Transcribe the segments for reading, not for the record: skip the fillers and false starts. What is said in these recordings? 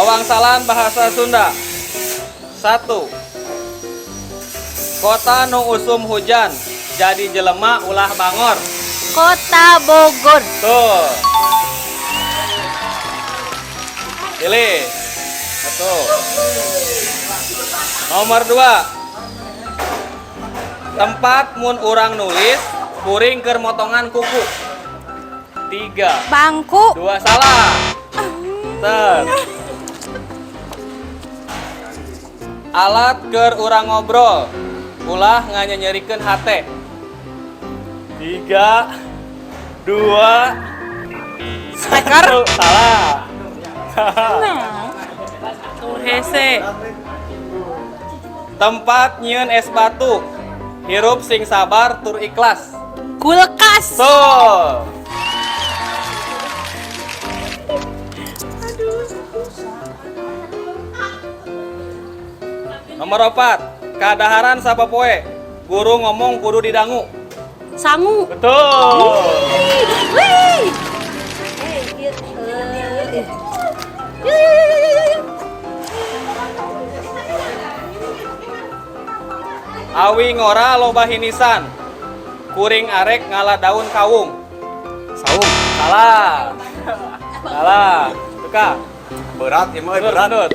Wawangsalan bahasa Sunda. 1. Kota nu usum hujan, jadi jelema ulah bangor. Kota Bogor. Tuh. Pilih. 1. Nomor 2. Tempat mun urang nulis, kuring keur motongan kuku. 3. Bangku. 2, salah. Ter. Alat keur urang ngobrol, ulah nganyenyerikeun hate. 3, 2, Speaker. 1. Salah. Tuh hese. Tempat nyieun es batu, hirup sing sabar tur ikhlas. Kulkas. Tuh. Nomor 4, kadaharan sapopoe, guru ngomong kudu didangu. Sangu. Betul. Wih. Awi ngora loba hinisan, kuring arek ngala daun kawung. Saung. Salah. Salah. Tuka. Berat ya mah, Berat. berat.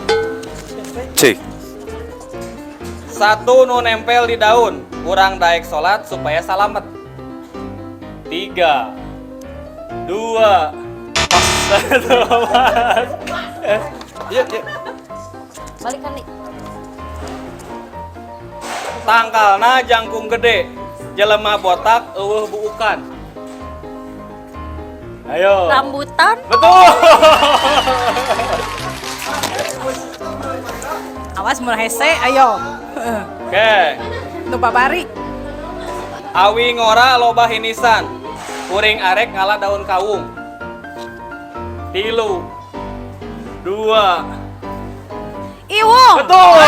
Cik. 1 nu nempel di daun, kurang daek salat supaya salamet. 3, 2, 1, pas. Iya, iya. Balikan nih. Tangkalna jangkung gede, jelema botak eueuh buukan. Ayo. Rambutan. Betul. Awas mun hese, ayo. Oke. Nu babari. Awi ngora loba hinisan, kuring arek ngala daun kawung. 3, 2, Iwung. Betul.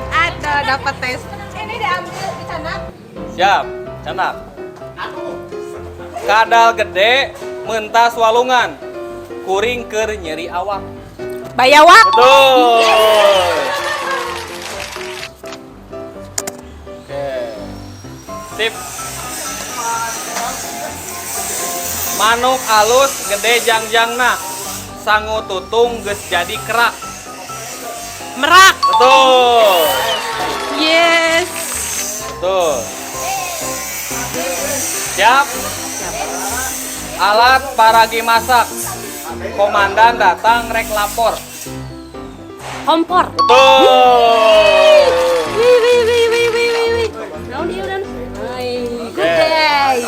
Ada dapat tes. Ini diambil di sana. Siap, canak. Kadal gede mentas walungan, kuring keur nyeri awak. Bayawak. Betul. Oke. Sip. Manuk alus gede jangjangna, sangu tutung geus jadi kerak. Merak. Betul. Yes. Betul. Siap. Alat paragi masak. Komandan datang rek lapor. Kompor. Betul. Wih wih wih wih wih wih wih. Naon ieu dan? Hai, good day.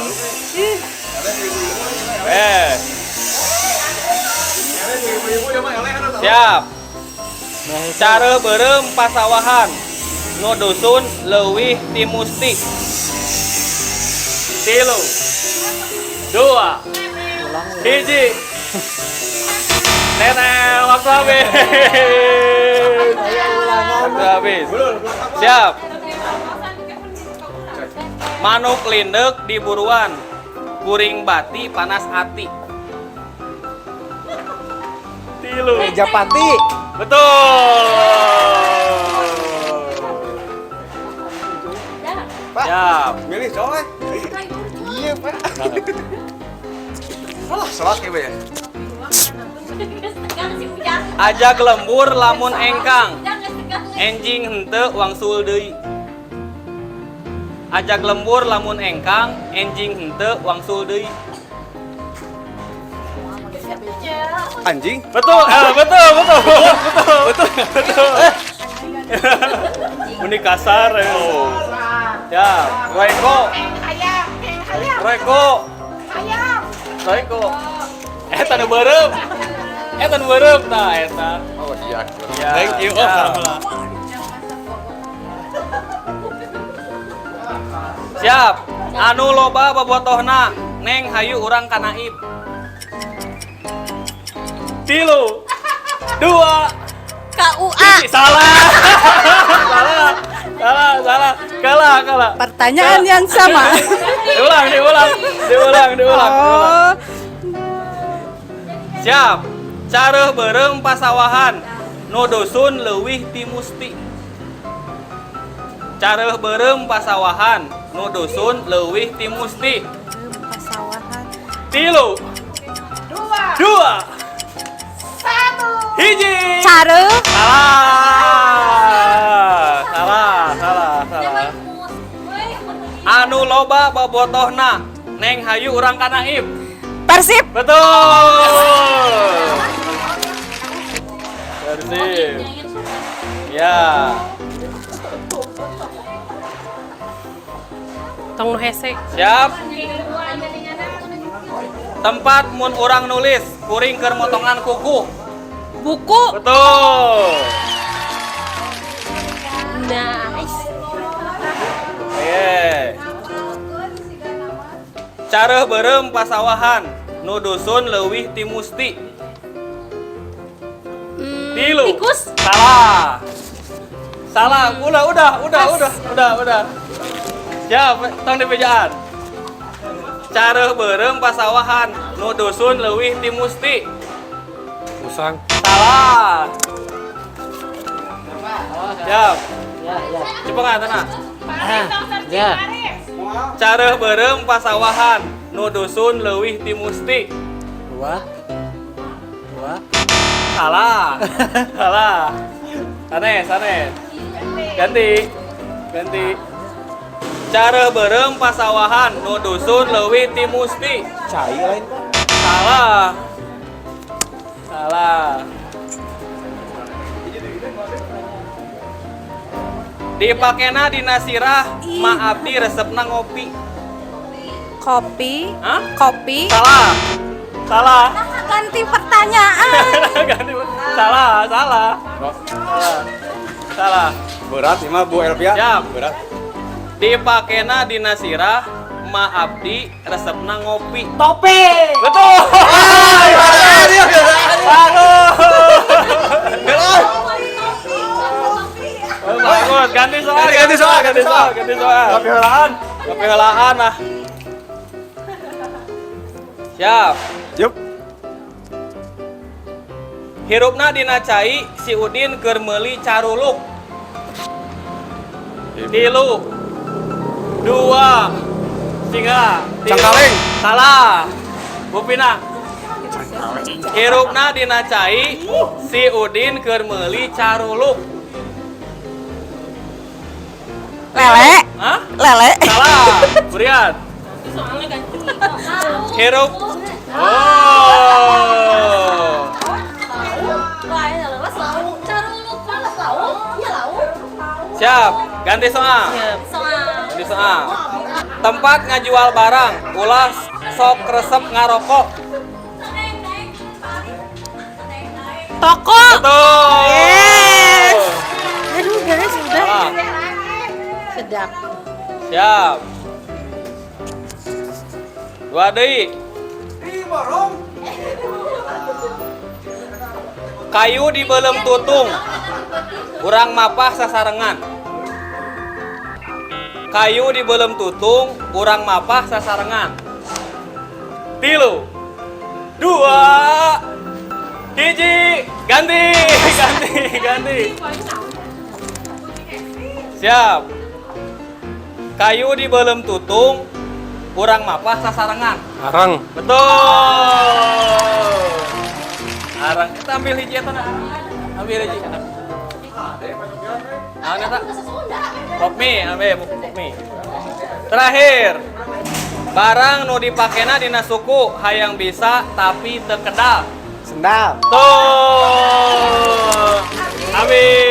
Siap. Cara beureum pasawahan. Nu dusun leuwih ti musti. 3, 2, 1. Nenek, waktu habis. Waktu habis. Siap. Manuk lindek di buruan, kuring bati panas ati. 3. Japati. Betul. Pak. Siap. Milih coy. Iya, Pak. Salah, salah kayaknya. Ajak lembur lamun engkang, enjing henteu wangsul deui. Ajak lembur lamun engkang, enjing henteu wangsul deui. Anjing. Betul, betul, betul, betul, betul, betul. Meni kasar ya. Ya, Royko. Royko. Royko. Eta nu beureum. Eta nu beureum tah eta. Oh iya. Ya, Thank you. Oh, ya. alhamdulillah. Siap. Anu loba bobotohna, neng hayu urang ka naib. 3, 2, KUA. Salah. Salah. Salah, salah. Kalah, kalah. Pertanyaan yang sama. Diulang, diulang. Diulang, diulang, diulang. Oh. Siap. Careuh beureum pasawahan nu dusun leuwih ti musti. Careuh beureum pasawahan nu dusun leuwih ti musti. Pasawahan. 3. 2. 2. 1. 1. Careuh. Salah. Salah, salah, salah. Anu loba bobotohna, neng hayu urang ka Naib. Persib. Betul. Persib. Ya. Tong nu hese. Siap. Tempat mun urang nulis, kuring keur motongan kuku. Buku. Betul. Nice. Oke. Careuh beureum pasawahan nu dusun leuwih ti musti. 3. Tikus. Salah. Salah. Udah, udah. Siap, tong dibejaan. Careuh beureum pasawahan nu dusun leuwih ti musti. Musang. Salah. Siap. Ya. Coba nggak tenang. Ya. Careuh beureum pasawahan nu dusun leuwih ti musti. 2. 2. Salah. Salah. Sanes, sanes. Ganti. Ganti. Careuh beureum pasawahan nu dusun leuwih ti musti. Cai lain, Pak. Salah. Salah. Dipakena dina sirah, ma abdi resepna ngopi. Kopi. Hah? Kopi. Salah. Salah. Ganti pertanyaan. Ganti. Salah, salah. Salah. Salah. Berat ini mah Bu Elvia. Siap. Berat. Dipakena dina sirah, ma abdi resepna ngopi. Topi. Betul. Bagus. Oh, bagus. Ganti soal, Ganti soal, ganti soal, ganti soal. Tapi heulaan. Kopi heulaan ah. Siap. Yup. Hirupna dina cai si Udin keur meuli caruluk. 3. 2. 3. Cangkaleng. Salah. Bu Pina. Hirupna dina cai si Udin keur meuli caruluk. Lele. Hah? Lele. Salah. Burian. Hirup. Oh. Siap, ganti soal. Ganti soal. Tempat ngajual barang, ulah sok resep ngarokok. Toko. Betul. Yes. Aduh guys, udah. Salah. Sedap. Siap. 2 deui. Kayu dibelem tutung. Urang mapah sasarengan. Kayu dibelem tutung, urang mapah sasarengan. 3. 2. 1. Ganti, ganti, ganti. Siap. Kayu dibelem tutung, urang mapah sasarengan. Arang. Betul. Arang kita ambil hiji eta nah. Ambil hiji. Naon eta? Pop mie, ambil pop mie. Terakhir. Barang nu dipakena dina suku hayang bisa tapi teu kedal. Sendal. Tuh. Ambil.